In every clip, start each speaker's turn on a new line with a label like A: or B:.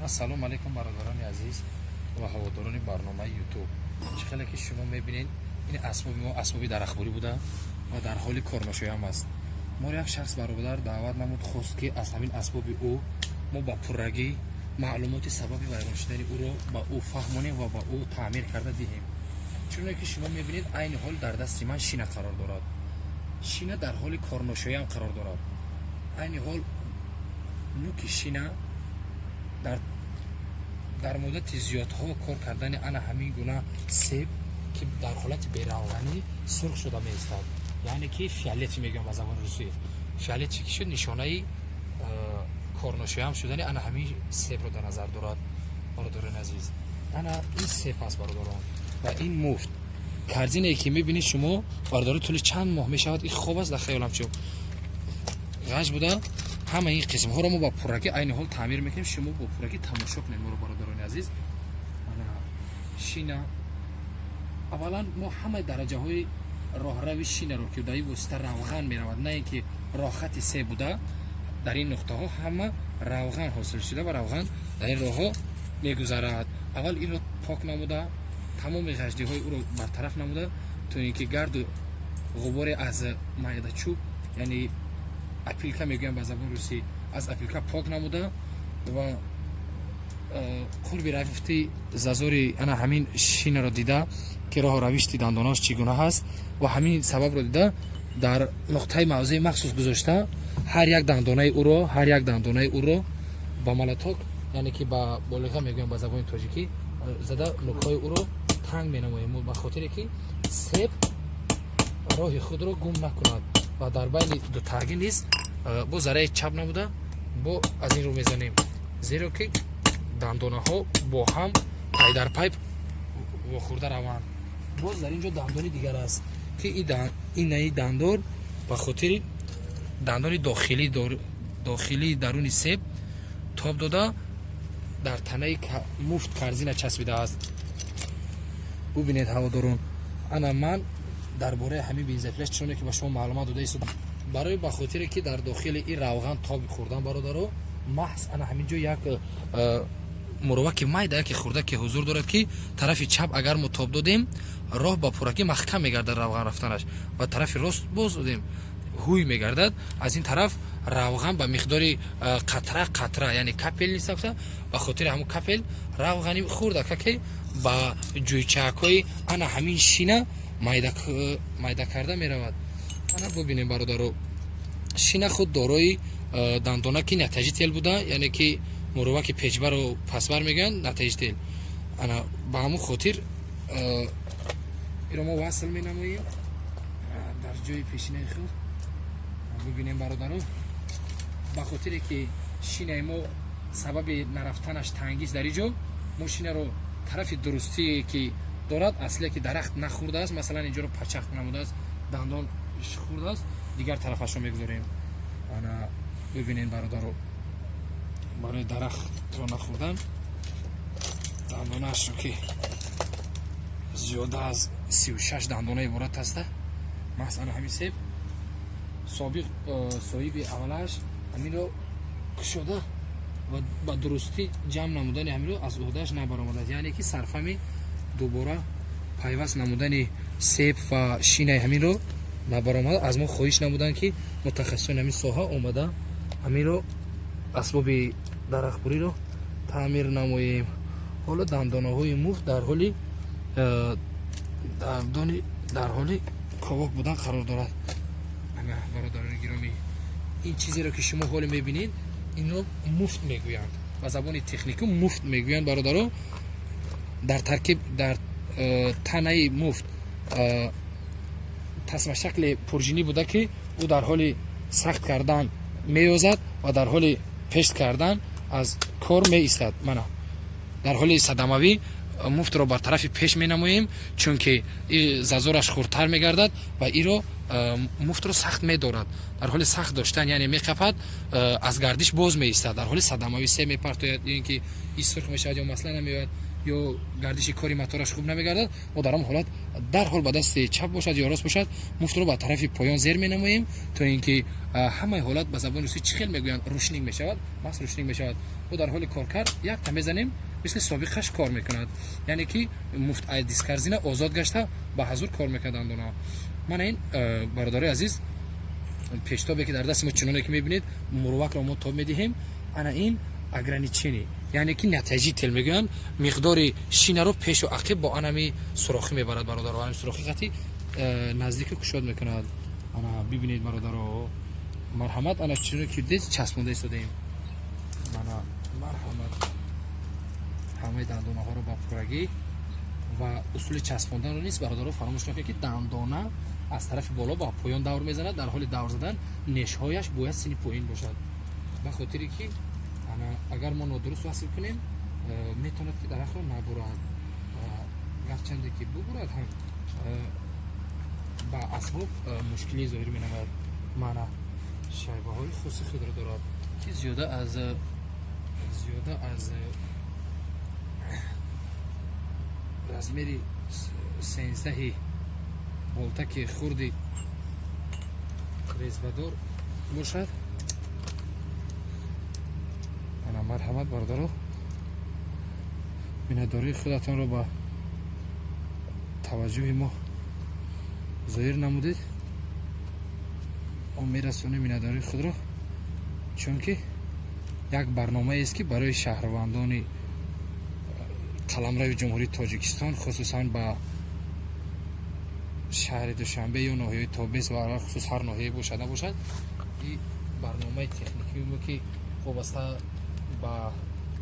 A: Ассалому алайкум, бародарони азиз ва ҳаводорони барномаи Ютуб. Чӣ хеле ки шумо мебинед, ин асбоби мо асбоби дарахтбурӣ буда ва дар ҳоли корношоям аст. Моро як шахс бародар даъват намуд, хост, ки аз ҳамин асбоби ӯ мо ба пуррагӣ маълумоти сабаби вайрон шудани ӯро ба ӯ фаҳмонем ва ба ӯ таъмир карда диҳем. Чуноне ки шумо мебинед, айни ҳол дар дасти ман шина қарор дорад. Шина дар ҳоли корношоям қарор дорад. Айни ҳол нуки шина дар муддати зиёдҳо кор кардани ана ҳамин гуна себ, ки дар ҳолати беравғанӣ сурх шуда меистад, яъне ки фиолетовый мегӯям ба забони русӣ. Фиолетовый ки шуд, нишонаи корношоям шудани ана ҳамин себро дар назар дорад. Бародарони азиз, ана ин себ аст, бародарон, ва ин муфт корзинае, ки мебинед шумо, бародарон, тӯли чанд моҳ мешавад, ин хоб аст, дар хаёлам чо ғаж буда. Ҳама ин қисмҳоро мо ба пуррагӣ айни ҳол таъмир мекунем. Шумо бо пуррагӣ тамошо кунед моро, бародарони азиз. Ана шина. Аввалан мо ҳамаи дараҷаҳои роҳрави шинаро, ки дар ин восита равған меравад, на ин ки роҳхати се буда, дар ин нуқтаҳо ҳама равған ҳосил шуда ва равған дар ин роҳҳо мегузарад. Аввал инро пок намуда, тамоми ғаждиҳои ӯро бартараф намуда, то ин ки гарду ғуборе аз майда чӯб, яъне опилка мегӯям ба забони русӣ, аз опилка пок намуда ва қурби рафти зазори ана ҳамин шинаро дида, ки роҳу равишти дандонааш чӣ гуна ҳаст ва ҳамин сабабро дида, дар нуқтаи мавзеи махсус гузошта, ҳар як дандонаи ӯро, ҳар як дандонаи ӯро ба молоток, яъне ки ба болиға мегӯям ба забони тоҷикӣ, зада, нукҳои ӯро танг менамоем, ба хотире ки себ роҳи худро гум накунад. Ва дар байни дутаргӣ низ бо зараи чап намуда, бо аз ин рӯ мезанем, зеро ки дандонаҳо бо ҳам пай дар пай вохӯрда раванд. Боз дар ин ҷо дандони дигар аст, ки инаи дандон ба хотири дандони дохилии даруни себ тоб дода, дар танаи муфт корзина часпидааст. Бубинед, ҳаводорон, ана ман дар бораи ҳамин бензопилаш чуноне ки ба шумо маълумот дода истодам, барои ба хотире ки дар дохили ин равған тоби хӯрдан, бародаро, маҳз ана ҳамин ҷо як муроваки майда, яке хурда, ки ҳузур дорад, ки тарафи чап агар мо тоб додем, роҳ ба пуррагӣ маҳкам мегардад равған рафтанаш, ва тарафи рост боз додем, ҳуй мегардад. Аз ин тараф равған ба миқдори қатра қатра, яъне капельница гуфта, ба хотири ҳамун капель равғани хурдака, ки ба ҷӯйчаакҳои ана ҳамин шина майда карда меравад. Ана бубинем, бародаро, шина худ дорои дандонаки натяжитель буда, яъне ки муроваки печбару пасбар мегӯянд, натяжитель. Ана ба ҳамун хотир иро мо васл менамоем дар ҷои пешинаи худ. Бубинем, бародаро, ба хотире ки шинаи мо сабаби нарафтанаш тангист, дар ин ҷо мо шинаро тарафи дурустие ки дорад, асле ки дарахт нахӯрдааст, масалан, инҷоро пачах намудааст, дандон хӯрдааст, дигар тарафашро мегузорем. Ана бибинед, бародаро, барои дарахтро нахӯрдан дандонаашро, ки зиёда аз 36 дандона иборат аста, маҳз ана ҳамин себ собиқ соҳиби аввалаш ҳаминро кушода ва ба дурустӣ ҷамъ намудани ҳаминро аз уҳдааш набаромадааст, яъне ки сарфами дубора пайваст намудани себ ва шинаи ҳаминро набаромада. Аз мо хоҳиш намуданд, ки мутахассисони ҳамин соҳа омада, ҳаминро, асбоби дарахтбуриро таъмир намоем. Ҳоло дандонаҳои муфт дар ҳоли дандони дар ҳоли ковок будан қарор дорад. Ана, бародарони гиромӣ, ин чизеро, ки шумо ҳоле мебинед, инро муфт мегӯянд, ба забони техникӣ муфт мегӯянд, бародаро. Дар таркиб, дар танаи муфт тасмашакли пуржинӣ буда, ки ӯ дар ҳоли сахт кардан меёзад ва дар ҳоли пешт кардан аз кор меистад. Мана, дар ҳоли садамавӣ муфтро бар тарафи пеш менамоем, чунки зазораш хурдтар мегардад ва иро муфтро сахт медорад. Дар ҳоли сахт доштан, яъне меқапад, аз гардиш боз меистад. Дар ҳоли садамавӣ се мепартояд ё ин ки и сурх мешавад ё масла намеояд. Ё гардиши кори мотораш хуб намегардад, мо дар он ҳолат дарҳол ба дасти чап бошад ё рост бошад, муфтро ба тарафи поён зер менамоем, то ин ки ҳамаи ҳолат, ба забони русӣ чӣ хел мегӯянд, рушник мешавад, маҳз рушник мешавад. Мо дар ҳоли коркард якта мезанем, мисли собиқаш кор мекунад, яъне ки муфт аз диск-корзина озод гашта, ба ҳазур кор мекунад дандона. Мана ин, бародарои азиз, пештобе ки дар дасти мо, чуноне ки мебинед, мурвакро мо тоб медиҳем. Ана ин ограничение, яъне ки натяжитель мегӯянд, миқдори шинаро пешу ақиб бо анами сурохӣ мебарад, бародаро. Ами сурохи қати наздики кушод мекунад. Ана бибинед, бародаро, марҳамат. Ана чуноне ки дид, часпонда истодаем. Мана, марҳамат, ҳамаи дандонаҳоро ба пуррагӣ ва усули часпонданро низ, бародаро, фаромӯш накунед, ки дандона аз тарафи боло ба поён давр мезанад. Дар ҳоли давр задан нешҳояш бояд сини поин бошад, ба хотире ки ана агар мо нодуруст васл кунем, метавонад ки дарахтро набурад. Гарчанде ки бубурад ҳам, ба асбоб мушкилӣ зоҳир менамояд. Мана, шайбаҳои хоси худро дорад, ки зиёда аз размери 13-ҳи болтаки хурди резбадор бошад. Ана, марҳамат, бародаро, миннатдории худатонро ба таваҷҷӯҳи мо зоҳир намудед. Мо мерасонем миннатдории худро, чунки як барномаест, ки барои шаҳрвандони қаламрави Ҷумҳурии Тоҷикистон, хусусан ба шаҳри Душанбе ё ноҳияи тобест ва алахусус ҳар ноҳияе бошад набошад, и барномаи техникии мо, ки вобаста ба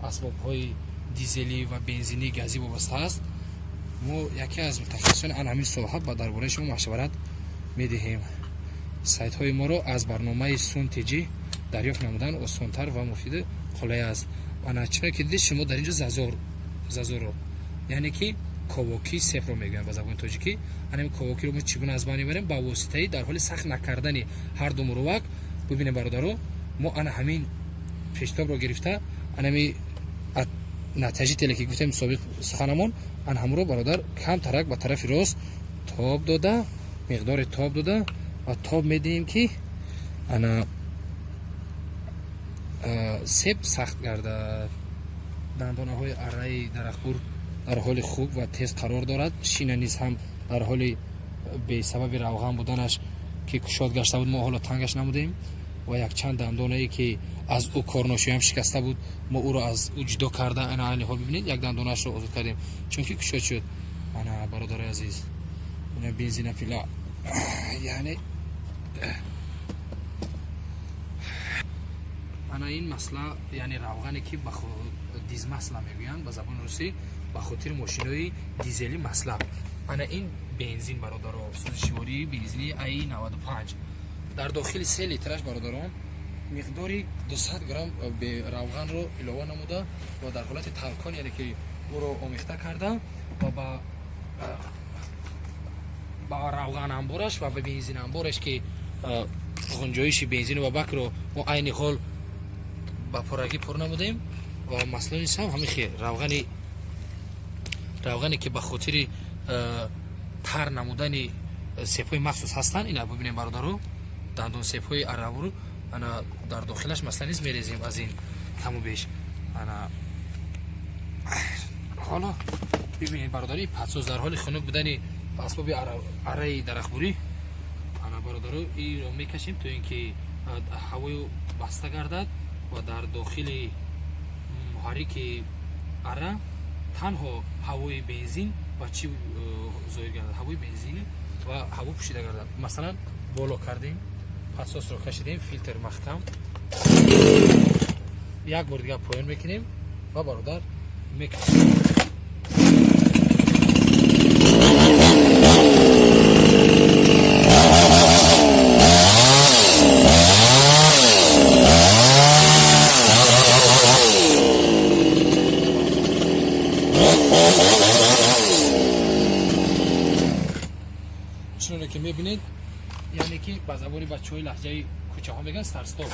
A: асбобҳои дизелӣ ва бензинӣ, газӣ вобаста аст. Мо яке аз мутахассисони ан ҳамин соҳа ба дар бораи шумо машварат медиҳем. Сайтҳои моро аз барномаи Сун Тиҷӣ дарёфт намудан осонтар ва муфиду қулай аст. Ана чиное ки дидед шумо дар ин ҷо, зазорро, яъне ки ковокии сепро мегӯянд ба забони тоҷикӣ. Ана ковокиро мо чӣ гуна аз байн мебарем? Ба воситаи дар ҳоли сахт накардани ҳар ду мурувак. Бибинем, бародаро, мо ана ҳамин пештобро гирифта, анами натяжителе ки гуфтем собиқ суханамон, ана ҳамуро, бародар, камтарак ба тарафи рост тоб дода, миқдори тоб дода ва тоб медиҳем, ки ана сеп сахт гардад. Дандонаҳои арраи дарахтбур дар ҳоли хуб ва тез қарор дорад. Шина низ ҳам дар ҳоли бесабаби равған буданаш, ки кушод гашта буд, мо ҳоло тангаш намудем ва якчанд дандонае, ки аз ӯ корношоям шикаста буд, мо ӯро аз ӯ ҷудо карда, ана айни ҳол бибинед, як дандонаашро озод кардем, чунки кушод шуд. Ана, бародари азиз, ина бензинопила, яъне ана ин масла, яъне равғане, ки дизмасла мегӯянд ба забони русӣ, ба хотири мошинои дизели масла. Ана ин бензин, бародаро, сӯзишвории бензини АИ 95. Дар дохили 3 литраш, бародарон, миқдори 200 грамм равғанро илова намуда ва дар ҳолати талкон, яъне ки ӯро омехта карда ва ба равғанамбораш ва ба бензинамбораш, ки ғунҷоиши бензину ва бакро мо айни ҳол ба пуррагӣ пур намудем ва масло низ ҳам ҳамин хел равғане, ки ба хотири тар намудани сепҳои махсус ҳастанд. Ина бибинем, бародаро, дандон сепҳои аррабуру ана дар дохилаш масла низ мерезем аз ин каму беш. Ана ҳоло бибинед, бародари, подсос дар ҳоли хунук будани асбоби арраи дарахтбурӣ. Ана, бародаро, инро мекашем, то ин ки ҳавою баста гардад ва дар дохили муҳаррики арра танҳо ҳавои бензин ва чӣ зоҳир гардад, ҳавои бензин ва ҳаво пӯшида гардад. Масалан, боло кардем, подсосро кашидем, филтр маҳкам, як бор дигар поён мекунем ва, бародар, мекашем. Чуноне ки мебинед, яъне ки ба забони бачаҳои лаҳҷаи кӯчаҳо мегӯянд, старт-стоп.